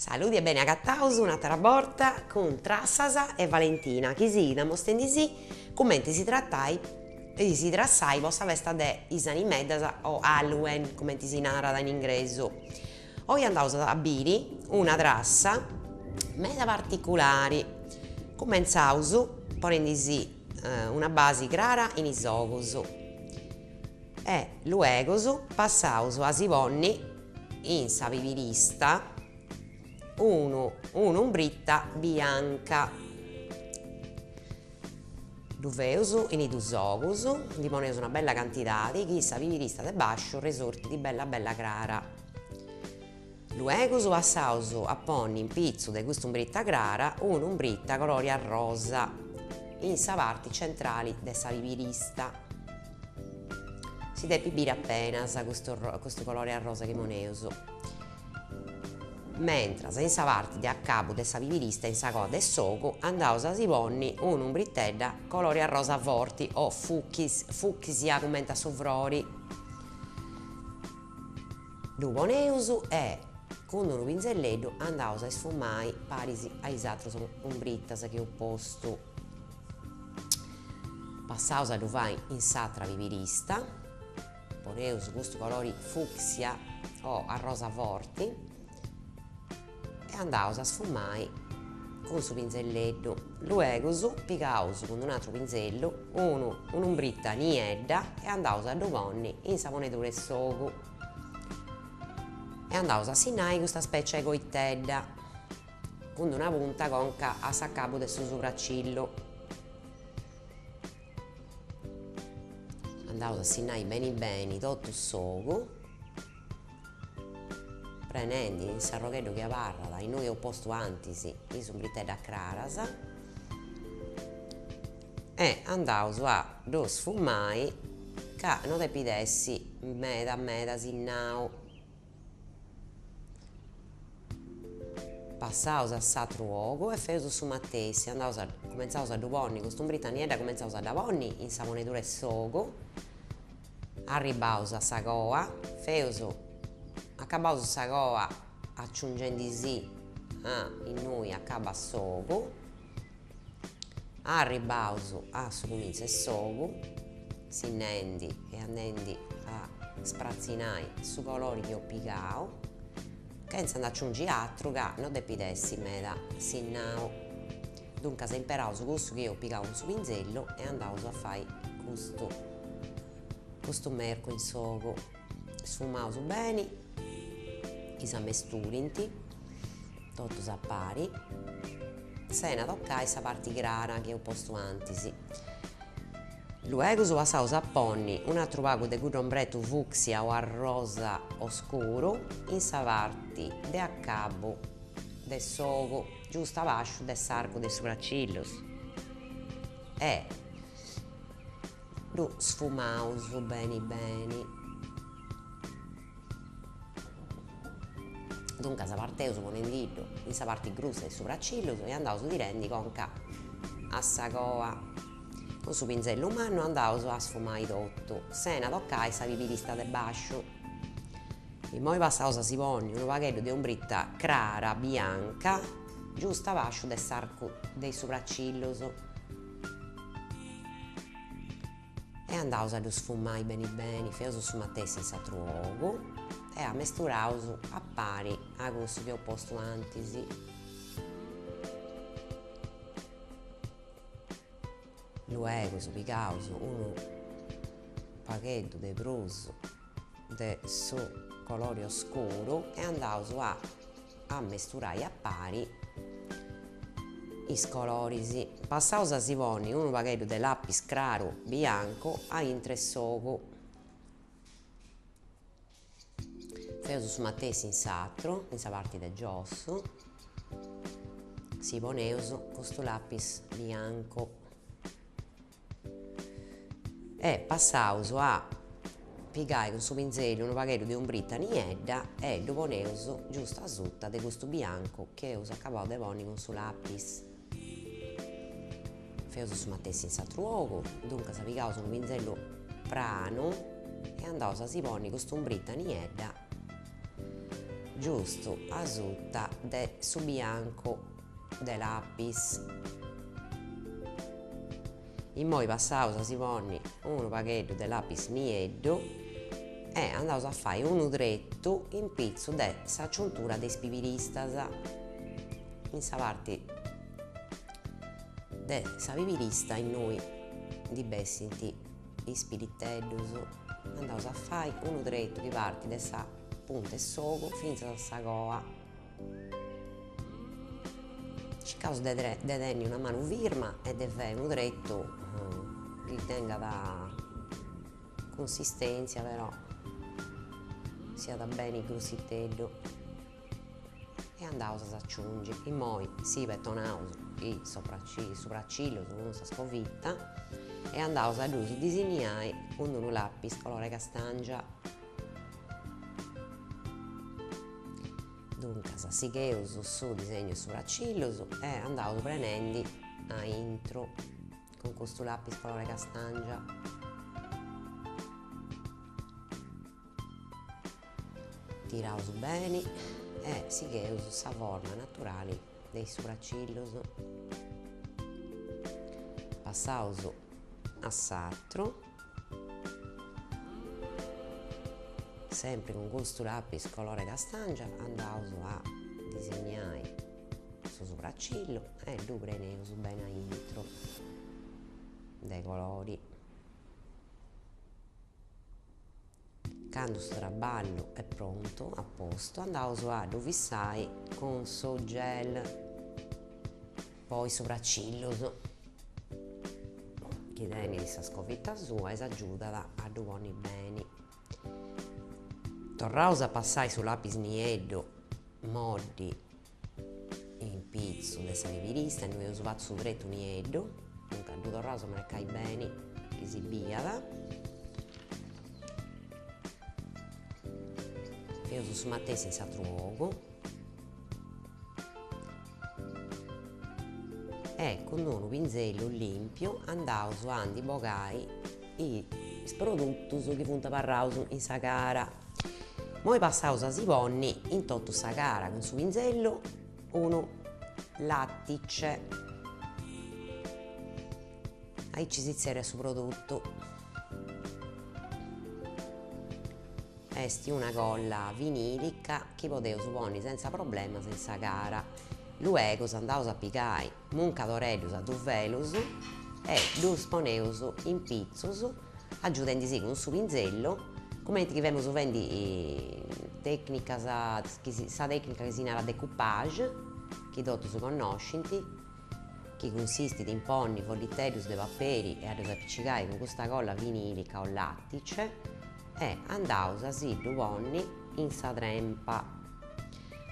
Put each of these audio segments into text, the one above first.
Saludi e beni agataus un'atera borta cun Trassas e Valentina chi sighit amostendisì cumenti si tratai si trassai po sa festa de is animeddas o Halloween cumenti si narat in ingresu. Oi andaus a biri una trassa meda particulari, cumentzaus ponendisì una basi crara in is ogus e luegus passaus a si ponni in sa pibirista unu un'umbrita bianca. Ddu feus in is dus ogus, ndi poneus una bella cantidadi chi sa pibirista de basciu resurtit bella bella crara. Luegus passaus a ponni in pitzu de custa umbrita crara un'umbrita colori arrosa in sa parti centrali de sa pibirista. Si depit biri apenas custu custu colori arrosa chi poneus. Mentras in sa parti de acabu de sa pibirista in sa coa de s'ogu andaus a si ponni un'umbritedda colori arrosa forti o fucsia cumenti a su frori. Ddu poneus e cun unu pinzelleddu andaus a isfumai paris a is atrus umbritas chi eus postu. Passaus a ddu fai in s'atra pibirista, poneus custu colori fucsia o arrosa forti e andaus a sfumai cun su pinzelleddu. Luegus pigaus cun un'atru pinzellu unu un'umbrita niedda e andaus a ddu ponni in sa ponedura 'e s'ogu e andaus a sinnai custa specie 'e coitedda cun d'una punta conca a s'acabu de su subracillu. Andaus a sinnai beni beni totu s'ogu prenendi in s'arrogheddu chi abarrat innui eus postu antis is umbriteddas craras e andaus a ddu sfumai ca no depit essi meda meda sinnau. Passaus a s'atru ogu e feus su matessi, andaus a, cumentzaus a ddu ponni, cust'umbrita niedda cumentzaus a dda ponni in sa ponedura 'e s'ogu, arribbaus a sa coa, feus, acabaus sa coa aciungendisì a innui acabat s'ogu, Arribbaus a su cumintzu 'e s'ogu, sinnendi e andendi a spratzinai su colori chi eus pigau, chentza nd'aciungi atru ca no depit essi meda sinnau. Duncas imperaus cussu chi eus pigau cun su pinzellu e andaus a fai custu custu mercu in s'ogu. Sfumaus beni, chi s'amesturint totus a pari, sena tocai sa parti crara chi eus postu antis. Luegus passaus a ponni un'atru pagu de cuddu ombretu fucsia o arrosa oscuru in sa parti de acabu de s'ogu, giustu a basciu de s'arcu de is subracillus e ddu sfumaus beni beni. Duncas parteus ponendiddu in sa parti grussa de is subracillus e andaus tirendi conca a sa coa. Cun su pinzellu mannu andaus a sfumai totu, sena tocai sa pibirista de basciu. Immoi passaus a si ponni unu pagheddu de umbrita crara bianca giustu a basciu de s'arcu de is subracillus. E andaus a ddu sfumai beni beni, feus su matessi in s'atru ogu e amesturaus a pari a cussu chi eus postu antis. Luegus pigaus unu pagheddu de prus de su colori oscuru e andaus a amesturai a pari is coloris. Passaus a si ponni unu pagheddu de lapis craru biancu a intre s'ogu. Feus su matessi in s'atru, in sa parti de giossu, si poneus custu lapis biancu. E passaus a pigai cun su pinzellu unu pagheddu de umbrita niedda e ddu poneus giustu asuta de custu biancu chi eus acabau de ponni cun su lapis. Feus su matessi in s'atru ogu, duncas pigaus unu pinzellu pranu e andaus a si ponni custa umbrita niedda. Giustu asuta de su biancu de lapis. Immoi passaus a si ponni unu pagheddu de lapis nieddu e andaus a fai unu tretu in pitzu de s'aciuntura de is pibiristas in sa parti de sa pibirista innui ndi bessint is piliteddus, andaus a fai unu tretu chi partit de sa punta 'e s'ogu fintzas a sa coa. Circaus de de tenni una manu firma e de fai unu tretu chi tengat cunsistèntzia però siat beni grussiteddu. E andaus a s'aciungi. Immoi si petonaus is supracillus cun sa scovita e andaus a ddus disinniai cun unu lapis colore castàngia. Duncas sigheus su disegnu 'e supracillus e andaus prenendi aintru cun custu lapis colore castàngia. Tiraus beni e sigheus sa forma naturali de is supracillus. Passaus a s'atru. Sempri cun custu lapis colore castàngia andaus a disegnai su supracillu e ddu preneus beni aintru de colori. Candu su traballu est prontu, a postu, andaus a ddu fissai cun su gel po is supracillus chi tenit sa scovita sua e s'agiudat a ddu ponni beni. Torraus a passai su lapis nieddu moddi in pitzu de sa pibirista innui eus fatu su tretu nieddu, duncas ddu torraus a marcai beni chi si biat. Feus su matessi in s'atru ogu. E cun unu pinzellu limpiu andaus a ndi bogai is produtus chi funt abarraus in sa cara. Moi passaus a si ponni in totu sa cara cun su pinzellu unu lattice, aici si zerriat su produtu. Est una colla vinilica chi podeus ponni senza problemas in sa cara. Luegus andaus a pigai muncadoreddus a dus velus e ddus poneus in pitzus agiudendisì cun su pinzellu cumenti chi femus fendi tecnicas sa tecnica chi si narat decoupage chi totus connoscint chi cunsistit in ponni folliteddus de paperi e a ddus apicigai cun custa colla vinilica o lattice e andaus a si ddu ponni in sa trempa.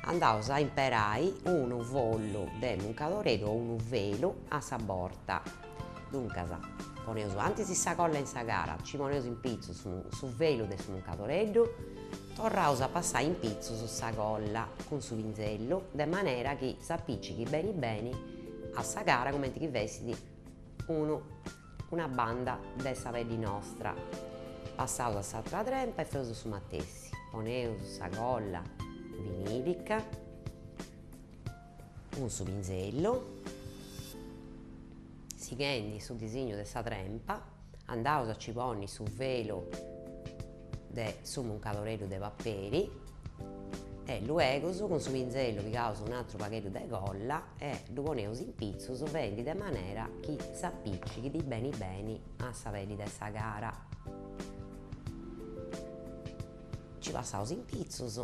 Andaus a imperai unu follu de muncadoreddu o unu velu a sa borta. Duncas, poneus antis sa colla in sa cara, nci poneus in pitzus su velu de su muncadoreddu, torraus a passai in pitzus sa colla cun su pinzellu de manera chi s'apicighit beni beni a sa cara cumenti chi fessit unu una banda de sa peddi nostra. Passaus a s'atra trempa e feus su matessi, poneus sa colla vinilica cun su pinzellu, sighendi su disignu de sa trempa, andaus a ci ponni su velu de su muncadoreddu de paperi e luegus cun su pinzellu pigaus un'atru pagheddu de colla e ddu poneus in pitzus fendi de manera chi s'apicighit beni beni a sa peddi de sa cara. Nci passaus in pitzus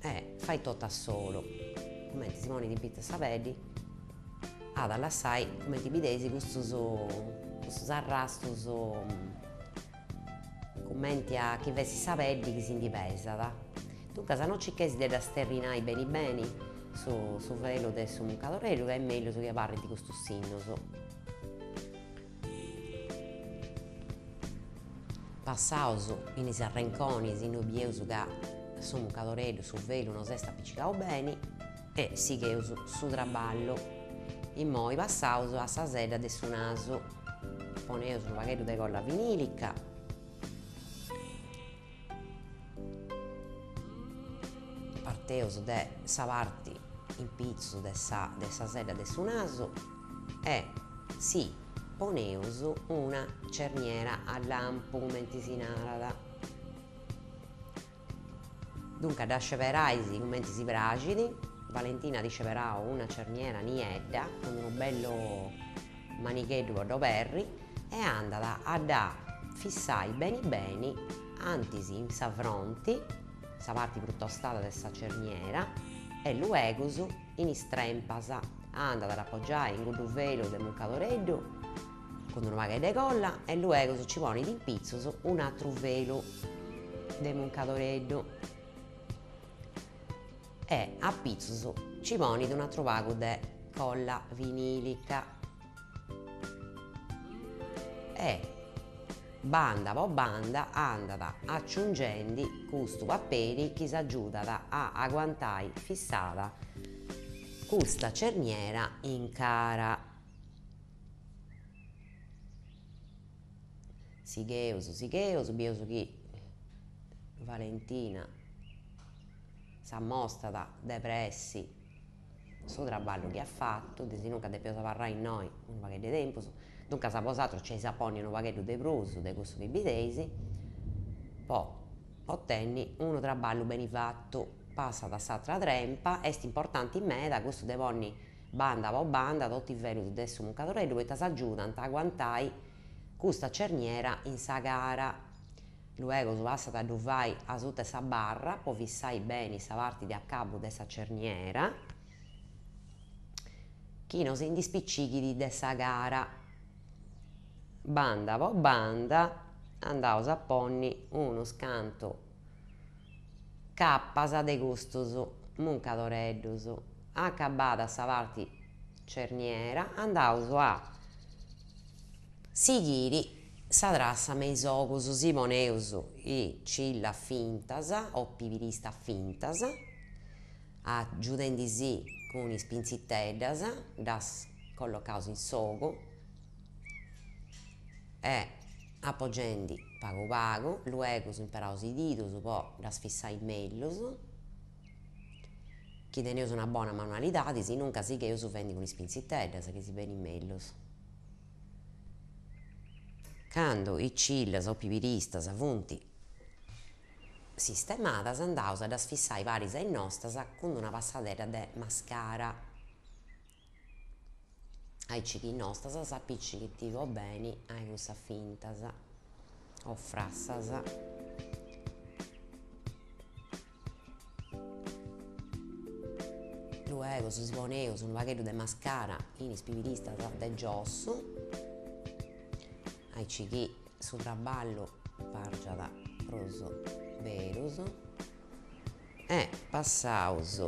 e fait totu a solu, cumenti si ponit in pitzus a sa peddi at a lassai, cumenti bideis, custus custus arrastus cumenti a chi fessit sa peddi chi si ndi pesat. Duncas no circheis de dda sterrinai beni beni su su velu de su muncadoreddu ca est mellus chi abarrint custus sinnus. Passaus in is arrenconis innui bieus ca su muncadoreddu, su velu no s'est apicigau beni e sigheus su traballu. Immoi passaus a sa sedda de su nasu, poneus unu pagheddu de colla vinilica, Parteus de sa parti in pitzus de sa de sa sedda de su nasu e si poneus una cerniera a lampu cumenti si narat. Duncas dda sceberais cumenti si praxit, Valentina at sceberau una cerniera niedda cun unu bellu manigheddu po dd'oberri e andat a dda fissai beni beni antis in sa fronti, sa parti prus tostada de sa cerniera, e luegus in is trempas, andat a dd'apogiai in cuddu velu de muncadoreddu cun unu pagheddu de colla e luegus ci ponit in pitzus un'atru velu de muncadoreddu e a pitzus ci ponit un'atru pagu de colla vinilica e banda po banda andat aciungendi custu paperi chi s'agiudat a aguantai fissada custa cerniera in cara. Sigheus, sigheus, bieus chi Valentina s'ammostat de pressi su traballu chi at fatu, de sinunca depeus abarrai innoi unu pagheddu de tempus, duncas bosatrus nc'eis a ponni unu pagheddu de prus de cussu chi bideis po otenni unu traballu beni fatu. Passat a s'atra trempa, est importanti meda custu de ponni banda po banda totu is velus de su muncadoreddu poita s'agiudant a aguantai custa cerniera in sa cara. Luegus passat a ddu fai asuta 'e sa barra po fissai beni sa parti de acabu de sa cerniera chi no si ndi spicighit de sa cara. Banda po banda andaus a ponni unus cantu capas de custus muncadoreddus. Acabada sa parti cerniera andaus a sighiri sa trassa me is ogus, si poneus is cillas fintas o pibiristas fintas, agiudendisì cun is pinziteddas, ddas collocaus in s'ogu e apogendi pagu pagu, luegus imperaus is didus po ddas fissai mellus, chi teneus una bona manualidadi, sinuncas sigheus fendi cun is pinziteddas chi si benit mellus. Candu is cillas o pibiristas funt sistemadas andaus a ddas fissai paris a is nostas cun una passadedda de mascara, aici chi is nostas s'apicighint po beni a cussas fintas o frassas. Luegus si poneus unu pagheddu de mascara in is pibiristas de giossu, aici chi su traballu pargiat prus berus, e passaus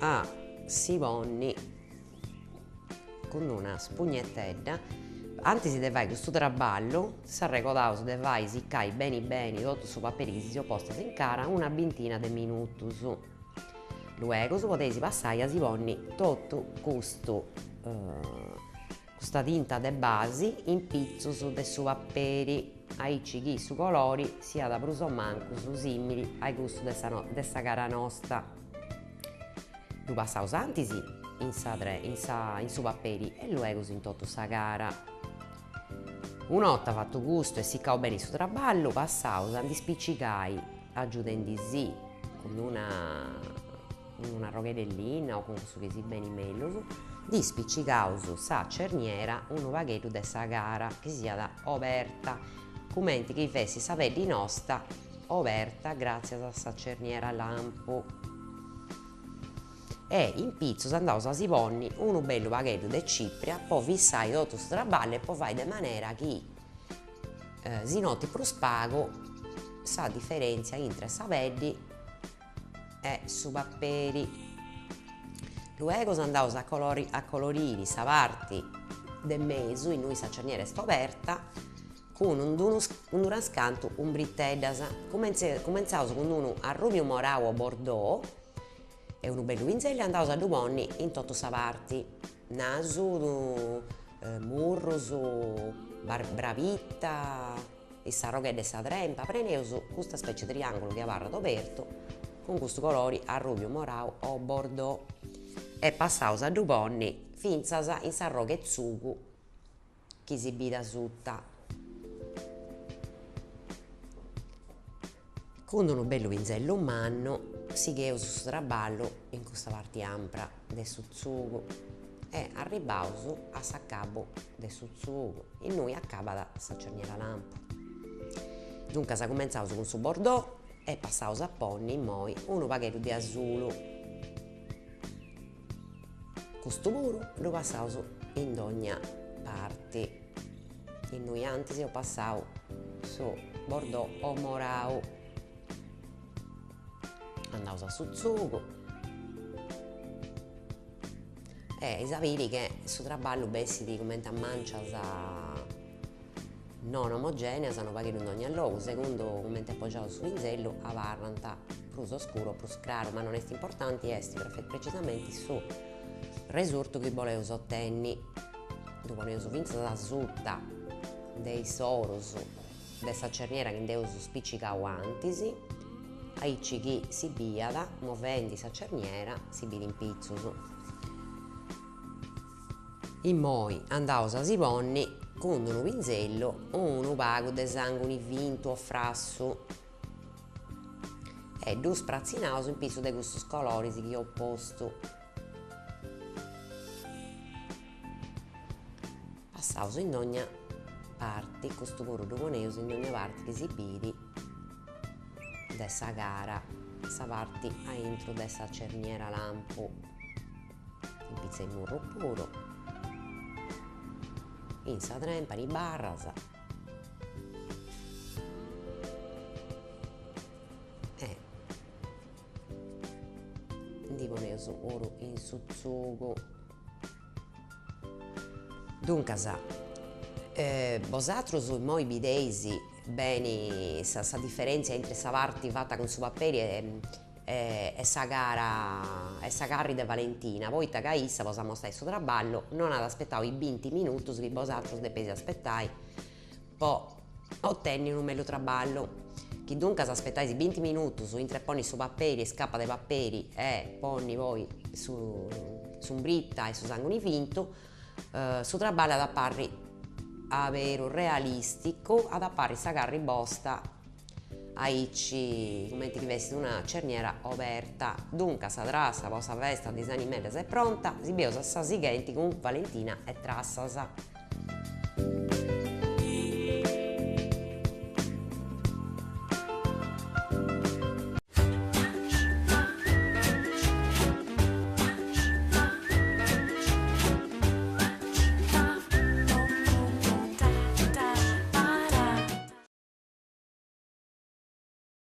a si ponni cun una spugnetedda, antis de fai custu traballu s'arregodaus de fai sicai beni beni totu su paperi chi si seus postas in cara una bintina de minutus, luegus podeis passai a si ponni totu custu custa tinta de basi in pitzus de su paperi aici chi su colori siat prus o mancus simili a cussu de sa de sa cara nosta. Ddu passaus antis in sa in sa in su paperi e luegus in totu sa cara. Una 'orta fatu custu e sicau beni su traballu, passaus a ndi spicigai agiudendisì cun una cun una arroghedda 'e linna o cun cussu chi si benit mellus, ndi spicigaus sa cerniera unu pagheddu de sa cara chi siat oberta, cumenti chi fessit sa peddi nosta oberta gràtzias a sa cerniera lampu. E in pitzus andaus a si ponni unu bellu pagheddu de cipria po fissai totu su traballu e po fai de manera chi si notit prus pagu sa diferèntzia intre sa peddi e su paperi. Luegus andaus a colori a coloriri sa parti de mesu innui sa cerniera est oberta cun unas cantu umbriteddas. Cumentzaus cun unu arrubiu morau o bordò e unu bellu pinzellu e andaus a ddu ponni in totu sa parti, nasu, murrus, brabita, is arrogheddas 'e sa trempa, preneus custa specie de triangulu chi abarrat obertu. cun custu colori arrubiu morau o bordò e passaus a ddu ponni fintzas in s'arrogu 'e tzugu chi si bit asuta. Cun unu bellu pinzellu mannu sigheus su traballu in custa parti ampra de su tzugu e arribbaus a s'acabu de su tzugu, innui acabat sa cerniera lampu. Duncas cumentzaus cun su bordò e passaus a ponni immoi unu pagheddu de asulu. Custu puru ddu passaus in dogna parti, innui antis eus passau su bordò o morau. Andaus a su tzugu e eis a biri che su traballu bessit cumenti a mancias non omogeneas, unu pagheddu in dogna logu, segundu cumenti apogiaus su pinzellu abarrant prus oscuru o prus craru, ma non est importanti, est precisamenti su resurtu chi boleus otenni. Ddu poneus fintzas asuta de is orus de sa cerniera chi nd'eus spicigau antis, aici chi si biat, movendi sa cerniera, si bit in pitzus. Immoi andaus a si ponni cun unu pinzellu unu pagu de sanguni fintu o frassu e ddu spratzinaus in pitzus de custus coloris chi eus postu. Passaus in dogna parti, custu puru ddu poneus in dogna parti chi si bit de sa cara, sa parti aintru de sa cerniera lampu. In pitzu 'e is murrus puru, in sa trempa, in is barras e ndi poneus puru in su tzugu. Duncas, bosatrus immoi bideis beni sa sa diferentzia intre sa parti fata cun su paperi e e sa cara e sa carri de Valentina, poita ca issa po s'amostai su traballu non at aspetau is binti minutus chi bosatrus depeis aspetai po otenni unu mellu traballu, chi duncas aspetais binti minutus intre ponni su paperi e scapa de paperi e ponni poi su s'umbritta e su sanguni fintu, su traballu at a parri aberu realisticu, at a parri sa carri bosta aici cumenti chi fessit una cerniera oberta. Duncas sa trassa po sa festa de is animeddas est pronta, si bieus a sa sighenti cun Valentina e trassas.